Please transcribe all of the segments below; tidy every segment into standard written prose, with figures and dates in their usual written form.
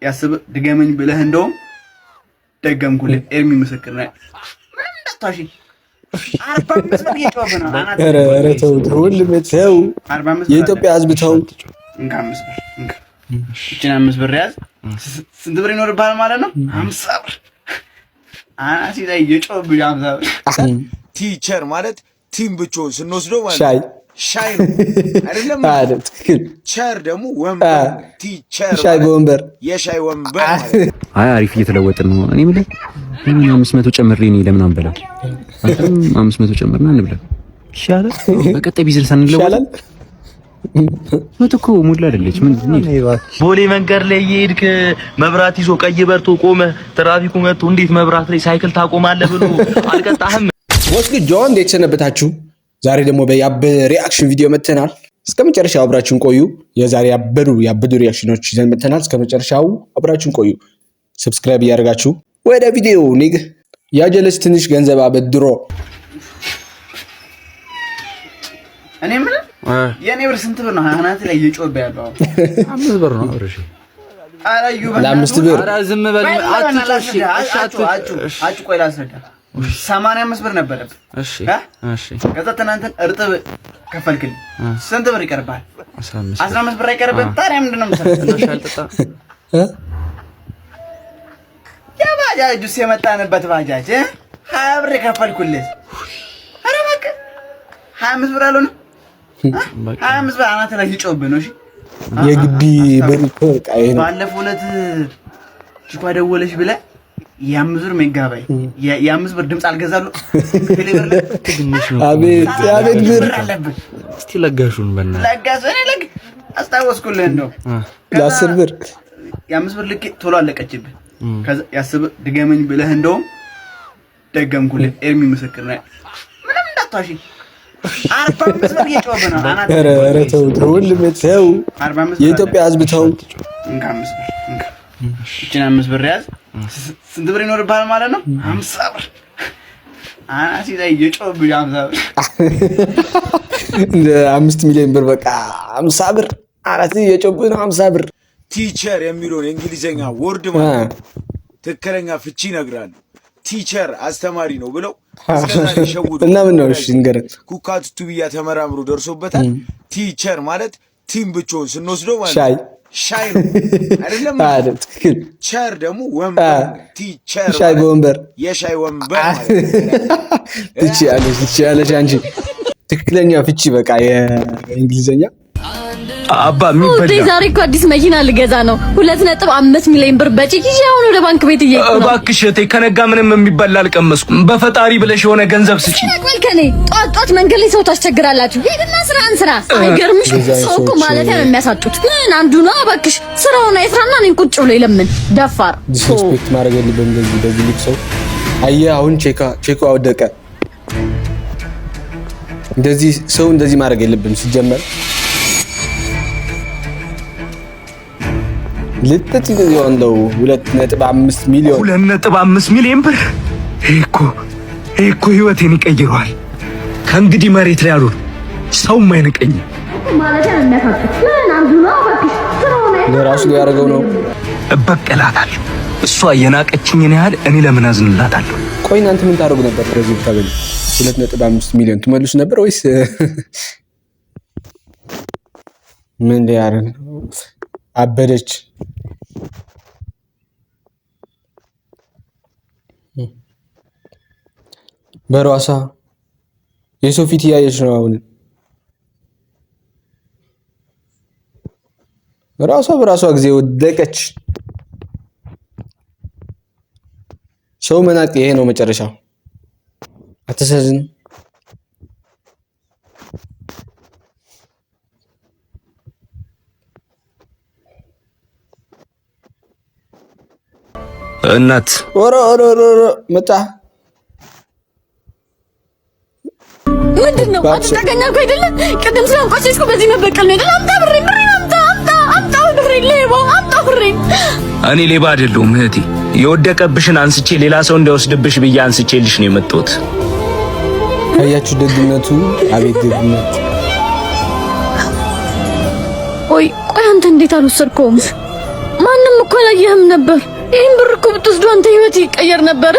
ያስብ ድገመኝ ብለህ እንደውም ደገምኩልህ። ኤርሚ ምስክር ነው። ምንም እንዳትዋሺ። 45 ብር እየጮህብህ ነው። አናት ኧረ ኧረ ተው ተው፣ ወንድሜ ተው፣ 45 ብር። የኢትዮጵያ ሕዝብ ተው። እንካ 5 ብር፣ እንካ። ይችን 5 ብር ያዝ። ስንት ብር ይኖርብሃል ማለት ነው? 50 ብር። አናሲ ላይ እየጮህብህ 50 ብር። Teacher ማለት tea ን ብቻውን ስንወስደው ማለት ሻይ። ሻይ ነው አይደለም? አይደል? ትክክል። Chair ደግሞ ወንበር። Teacher ሻይ ማለት በወንበር። የሻይ ወንበር ማለት ነው። አይ፣ አሪፍ እየተለወጥን ነው። እኔ የምልህ ለምን 500 ጨምሬ እኔ ለምን አንበላም? አንተም 500 ጨምርና እንብላ። ይሻላል። በቀጣይ ቢዝነስ አንለወጥም? ይሻላል። 100 እኮ ሙላ አይደለች። ምን እንሂድ? ቦሌ መንገድ ላይ እየሄድክ መብራት ይዞ ቀይ በርቶ ቆመ፣ ትራፊኩ መጥቶ እንዴት መብራት ላይ ሳይክል ታቆማለህ ብሎ አልቀጣህም? What's good ጆ፣ እንዴት ሰነበታችሁ? ዛሬ ደግሞ በያበደ reaction ቪዲዮ መጥተናል። እስከ መጨረሻው አብራችሁን ቆዩ። የዛሬ ያበዱ ያበዱ reaction ኖች ይዘን መጥተናል። እስከ መጨረሻው አብራችሁን ቆዩ። Subscribe እያደረጋችሁ ወደ ቪዲዮ ኒግ። ያጀለስ ትንሽ ገንዘብ አበድሮ እኔ የምልህ የእኔ ብር ስንት ብር ነው? አናት ላይ እየጮህብህ ያለው አሁን? 5 ብር ነው እሺ። ኧረ እዩ በእናትህ። ለ5 ብር። ኧረ ዝም በል። ቆይ አትጮህ። እሺ። አጩ አጩ አጩ፣ ቆይ ላስረዳ። 85 ብር ነበረብህ። እሺ። እ? እሺ። ከዛ ትናንትን እርጥብ ከፈልክልኝ። ስንት ብር ይቀርብሃል? 15። 15 ብር አይቀርብህም? ታዲያ ምንድን ነው የምትሰራው? እና ሻይ አልጠጣ። እ? የባጃጅ ውስጥ የመጣንበት ባጃጅ እ? 20 ብር የከፈልኩልህ። ኧረ እባክህ 25 ብር አልሆነም? 25 ብር አናትህ ላይ ይጮህብህ ነው። እሺ። የግቢ ብር እኮ በቃ ይሄ ነው። ባለፈው ዕለት ቺኳ ደወለች ብለህ የ5 ብር ሜጋባይት የ5 ብር ድምፅ አልገዛሉ ቴሌብር ላይ። ትንሽ ነው። አቤት አቤት ብር። ብር አለብህ። እስቲ ለጋሹን በእናትህ። ለጋስ እኔ ለግ አስታወስኩልህ እንደው። ለ10 ብር። የ5 ብር ልኬ ቶሎ አለቀችብህ። ከዛ ያስብ ድገመኝ ብለህ እንደውም ደገምኩልህ። ኤርሚ ምስክር ነው። ምንም እንዳትዋሺ። 45 ብር እየጮህብህ ነው። አናትህ ኧረ ኧረ ተው ተው፣ ወንድሜ ተው፣ 45 ብር። የኢትዮጵያ ሕዝብ ተው። እንካ 5 ብር፣ እንካ። ይችን 5 ብር ያዝ። ስንት ብር ይኖርብሃል ማለት ነው? 50 ብር። አናሲ ላይ እየጮህብህ 50 ብር። እንደ 5 ሚሊዮን ብር በቃ 50 ብር፣ አራት እየጮህብህ ነው 50 ብር። Teacher የሚለውን የእንግሊዝኛ word ማለት ነው ትክክለኛ ፍቺ ይነግራሉ። Teacher አስተማሪ ነው ብለው እስከዛሬ ሸውዱ። እና ምን ነው? እሺ ንገረን። ኩካቱ ቱብያ ተመራምሮ ደርሶበታል። Teacher ማለት tea ን ብቻውን ስንወስደው ማለት ሻይ። ነው ሻይ ነው አይደለም? አይደል? ትክክል። Chair ደግሞ ወንበር። Teacher ሻይ ማለት በወንበር። የሻይ ወንበር ማለት ነው። ትችያለሽ፣ ትችያለሽ አንቺ። ትክክለኛ ፍቺ በቃ የእንግሊዝኛ። አባ። ውዴ፣ ዛሬ እኮ አዲስ መኪና ልገዛ ነው። 2.5 ሚሊዮን ብር በጪ ይዤ አሁን ወደ ባንክ ቤት እየሄድኩ ነው። እባክሽ እህቴ፣ ከነጋ ምንም የሚበላ አልቀመስኩም። በፈጣሪ ብለሽ የሆነ ገንዘብ ስጪ። ቆይ፣ ከኔ ጧት ጧት መንገድ ላይ ሰው ታስቸግራላችሁ። ሂድና ስራህን ስራ። አይገርምሽ? ሰው እኮ ማለት ነው የሚያሳጡት። ምን አንዱ ነው። እባክሽ ስራውን አይስራና እኔን ቁጭ ብሎ ይለምን ደፋር። Disrespect ማድረግ የለብህም በዚህ ልክ ሰው። አየህ፣ አሁን ቼኩ አወደቀ። እንደዚህ ሰው እንደዚህ ማድረግ የለብህም ሲጀመር። ልጥጥ ያለው 2.5 ሚሊዮን። 2.5 ሚሊዮን ብር! ይሄ እኮ ህይወቴን ይቀይረዋል። ከእንግዲህ መሬት ላይ አልሆንም፣ ሰውም አይንቀኝም። ማለት ነው የሚያሳጡት። ምን አንዱ ነው። እባክሽ ስራውን አይስራ። ለራሱ ሊያደርገው ነው። እበቀላታለሁ። እሷ የናቀችኝን ያህል እኔ ለምን አዝንላታለሁ? ቆይ፣ እናንተ ምን ታደርጉ ነበር? በዚህ ብታገኙ 2.5 ሚሊዮን ትመልሱ ነበር ወይስ ምን ሊያደርግ ነው? አበደች። በሯሷ የሰው ፊት እያየች ነው አሁን። ራሷ በራሷ ጊዜ ወደቀች። ሰው መናቅ ይሄ ነው መጨረሻው። አተሳዝን። እናት። ኦሮ ኦሮ ኦሮ መጣ። ምንድን ነው? አትጠገኛ እኮ አይደለም። ቅድም ስላንቋሸሽኩ በዚህ መበቀል ነው አይደል? አምጣ ብሬን፣ ብሬን አምጣ፣ አምጣ፣ አምጣ ብሬን፣ ሌባ አምጣ ብሬን። እኔ ሌባ አይደለሁም እህቴ። የወደቀብሽን አንስቼ ሌላ ሰው እንዳይወስድብሽ ብዬ አንስቼልሽ ነው የመጣሁት። ካያችሁ ደግነቱ፣ አቤት ደግነት። ቆይ ቆይ፣ አንተ እንዴት አልወሰድከውም? ማንም እኮ አላየህም ነበር። ይህን ብር እኮ ብትወስዱ አንተ ህይወት ይቀየር ነበር።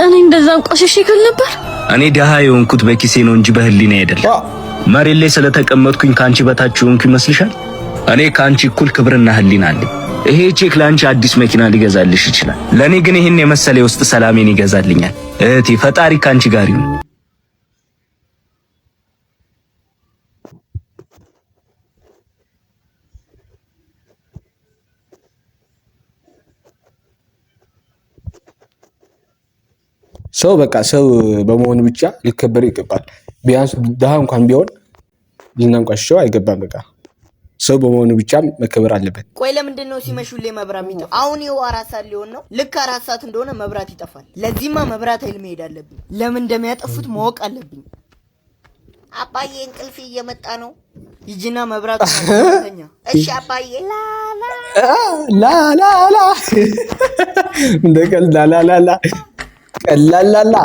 እኔ እንደዛ ቆሸሽ ይከል ነበር። እኔ ደሃ የሆንኩት በኪሴ ነው እንጂ በህሊና አይደለም። መሬት ላይ ስለተቀመጥኩኝ ከአንቺ በታች የሆንኩ ይመስልሻል? እኔ ከአንቺ እኩል ክብርና ህሊና አለኝ። ይሄ ቼክ ለአንቺ አዲስ መኪና ሊገዛልሽ ይችላል። ለእኔ ግን ይህን የመሰለ የውስጥ ሰላሜን ይገዛልኛል። እህቴ ፈጣሪ ከአንቺ ጋር ይሁን። ሰው በቃ ሰው በመሆኑ ብቻ ሊከበር ይገባል። ቢያንስ ድሃ እንኳን ቢሆን ልናንቋሽሸው አይገባም። በቃ ሰው በመሆኑ ብቻ መከበር አለበት። ቆይ ለምንድን ነው ሲመሽ ሁሌ መብራት የሚጠፋ? አሁን ይኸው 4 ሰዓት ሊሆን ነው። ልክ 4 ሰዓት እንደሆነ መብራት ይጠፋል። ለዚህማ መብራት ኃይል መሄድ አለብኝ። ለምን እንደሚያጠፉት ማወቅ አለብኝ። አባዬ እንቅልፍ እየመጣ ነው። ሂጂና መብራቱ ተኛ። እሺ አባዬ። ላላላ እንደ ቀልድ ላላላላ ቀላላላ።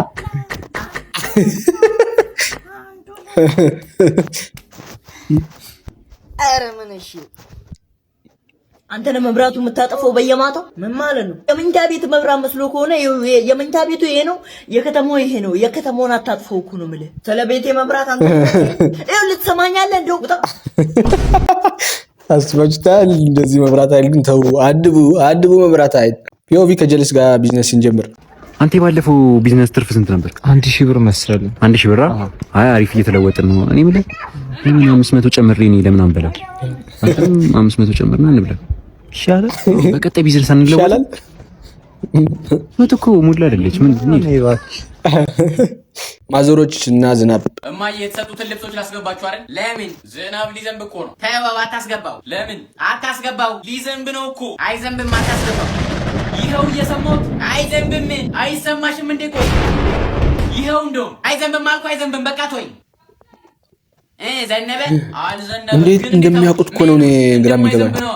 ኧረ ምን እሺ፣ አንተ ነህ መብራቱ የምታጠፈው በየማታው? ምን ማለት ነው? የመኝታ ቤት መብራት መስሎ ከሆነ የመኝታ ቤቱ ይሄ ነው፣ የከተማው ይሄ ነው። የከተማውን አታጥፈው እኮ ነው የምልህ። ስለ ቤቴ መብራት አንተ ይኸውልህ፣ ትሰማኛለህ? እንደው ውጣ። አስባችሁታል? እንደዚህ መብራት ኃይል ግን ተው፣ አድቡ አድቡ። መብራት ኃይል POV ከጀለስ ጋር ቢዝነስ ስንጀምር። አንተ የባለፈው ቢዝነስ ትርፍ ስንት ነበር? 1,000 ብር መሰለኝ። 1,000 ብር? አይ አሪፍ እየተለወጥን ነው። እኔ የምልህ ለምን 500 ጨምሬ እኔ ለምን አንበላም? አንተም 500 ጨምርና እንብላ ይሻላል። በቀጣይ ቢዝነስ አንለወጥም? ይሻላል። መቶ እኮ ሙላ አይደለች። ምን ማዘሮች እና ዝናብ። እማዬ የተሰጡትን ልብሶች ላስገባችሁ አይደል? ለምን? ዝናብ ሊዘንብ እኮ ነው። ተው አታስገባው። ለምን አታስገባው? ሊዘንብ ነው እኮ። አይዘንብም፣ አታስገባው። ይኸው እየሰማሁት አይዘንብም። አይሰማሽም እንዴ? ቆይ ይኸው እንደውም አይዘንብም አልኩ። አይዘንብም። በቃ ተወኝ። ዘነበ አልዘነበም። እንዴት ግን እንደሚያውቁት እኮ ነው እኔ ግራ የሚገባኝ። ነው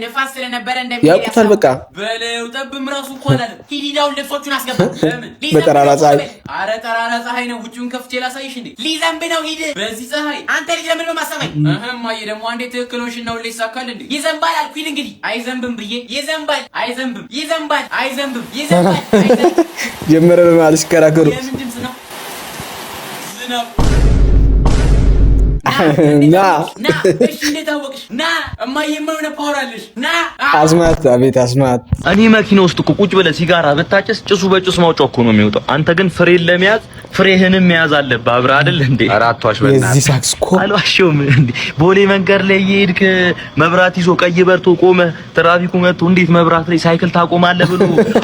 ንፋስ ስለነበረ እንደሚሄድ ያውቁታል በቃ። በለው ጠብም ራሱ እኮ አላለም። ሂድ ሂድ አሁን ልብሶቹን አስገባ። ለምን በጠራራ ፀሐይ። አረ ጠራራ ፀሐይ ነው። ውጪውን ከፍቼ ላሳይሽ እንዴ? ሊዘንብ ነው። ሂድ በዚህ ፀሐይ። አንተ ልጅ ለምን ነው የማሰማኝ? እህማዬ ደግሞ አንዴ ትክክል ሆንሽ እና ሁሌ ይሳካል እንዴ? ይዘንባል አልኩ። ሂድ እንግዲህ። አይዘንብም ብዬ ይዘንባል። አይዘንብም። ይዘንባል። አይዘንብም። ይዘንባል። አይዘንብም። ጀመረ በመሀል ሲከራከሩ። የምን ድምፅ ነው? ዝናብ ና ና። እሺ እንዴት አወቅሽ? ና እማዬ፣ የሆነ power አለሽ። ና። አስማት፣ አቤት አስማት። እኔ መኪና ውስጥ እኮ ቁጭ ብለህ ሲጋራ ብታጨስ ጭሱ በጭስ ማውጫ እኮ ነው የሚወጣው። አንተ ግን ፍሬን ለመያዝ ፍሬህንም መያዝ አለብህ አብረህ አይደል እንዴ? ኧረ አትዋሽ በእናትህ። የዚህ ሳክስ እኮ አልዋሸሁም። እንዴ ቦሌ መንገድ ላይ እየሄድክ መብራት ይዞ ቀይ በርቶ ቆመ፣ ትራፊኩ መጥቶ እንዴት መብራት ላይ ሳይክል ታቆማለህ ብሎ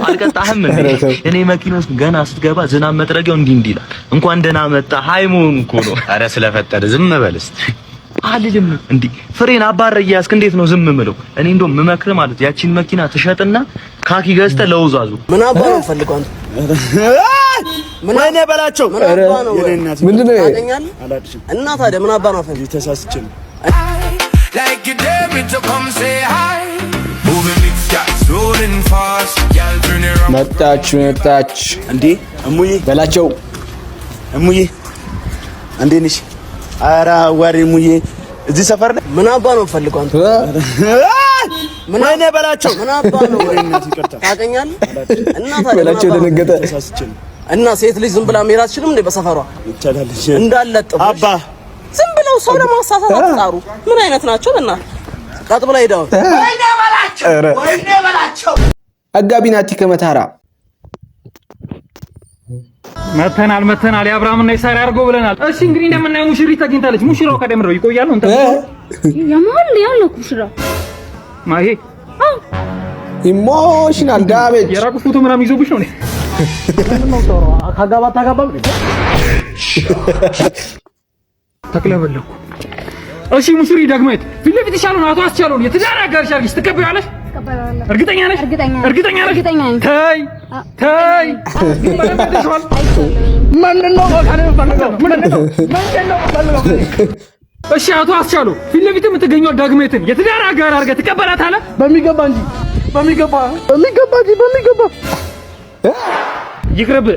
አልቀጣህም እንዴ? ኧረ ተው። እኔ መኪና ውስጥ ገና ስትገባ ዝናብ መጥረጊያው እንዲህ እንዲህ ይላል። እንኳን ደህና መጣ hi መሆኑ እኮ ነው። ኧረ ስለፈጠረ ዝም በል እስኪ። አልልም እንዴ ፍሬን አባረ እያያዝክ እንዴት ነው ዝም ምለው? እኔ እንደውም የምመክርህ ማለት ያቺን መኪና ትሸጥና ካኪ ገዝተህ ለውዝ አዙር። ምን አባ ነው የምፈልገው አንተ? ምን ወይኔ በላቸው። ምን አባ ነው? የኔ እናት ምንድን ነው ይሄ? ታገኛለህ? አላድሽም። እና ታዲያ ምን አባ ነው የምፈልገው? ተሳስቼ ነው። Like you dare me to come say hi. Moving big shots, rolling fast. Y'all turn around. መጣች መጣች። እንዴ እሙዬ፣ በላቸው። እሙዬ እንዴት ነሽ? ኧረ አዋሪ እሙዬ፣ እዚህ ሰፈር ነህ? ምን አባ ነው የምፈልገው አንተ? ወይኔ በላቸው። ምን አባ ነው? የኔ እናት ይቅርታ፣ ታገኛለህ? እና ታዲያ ምን በላቸው አባ ነው? ደነገጠ። ተሳስቼ ነው። እና ሴት ልጅ ዝም ብላ መሄድ አትችልም እንዴ በሰፈሯ? ይቻላል። እሺ። እንዳለጥፍ አባ ዝም ብለው ሰው ለማሳሳት አትጣሩ። ምን አይነት ናቸው? በእናትህ ቀጥ ብላ ሄደው ኧረ አጋቢ ናቲ ከመታራ። መተናል መተናል፣ የአብርሃምና የሳራ አድርጎ ብለናል። እሺ እንግዲህ እንደምናየው ሙሽሪት ተገኝታለች። ሙሽራው ቀደም ነው ይቆያል ነው እንትን ያማል ያለው ሙሽራ ማሄ Emotional damage. የራቁት ፎቶ ምናምን ይዞብሽ ነው። ካጋባ ታጋባም። ተቅለበለኩ። እሺ ሙሽሪ ደግመት ፊት ለፊት ያለውን አቶ አስቻለውን የትዳር አጋርሽ አድርገሽ ትቀበያለሽ? እርግጠኛ ነሽ? እርግጠኛ ነሽ? ተይ ተይ፣ ግን በደንብ አይተሽዋል። ምንድን ነው ምንድን ነው ምንድን ነው? እሺ አቶ አስቻለው ፊት ለፊት የምትገኘው ዳግሜትን የትዳር አጋር አድርገህ ትቀበላታለህ? በሚገባ እንጂ፣ በሚገባ፣ በሚገባ እንጂ፣ በሚገባ። ይቅርብ።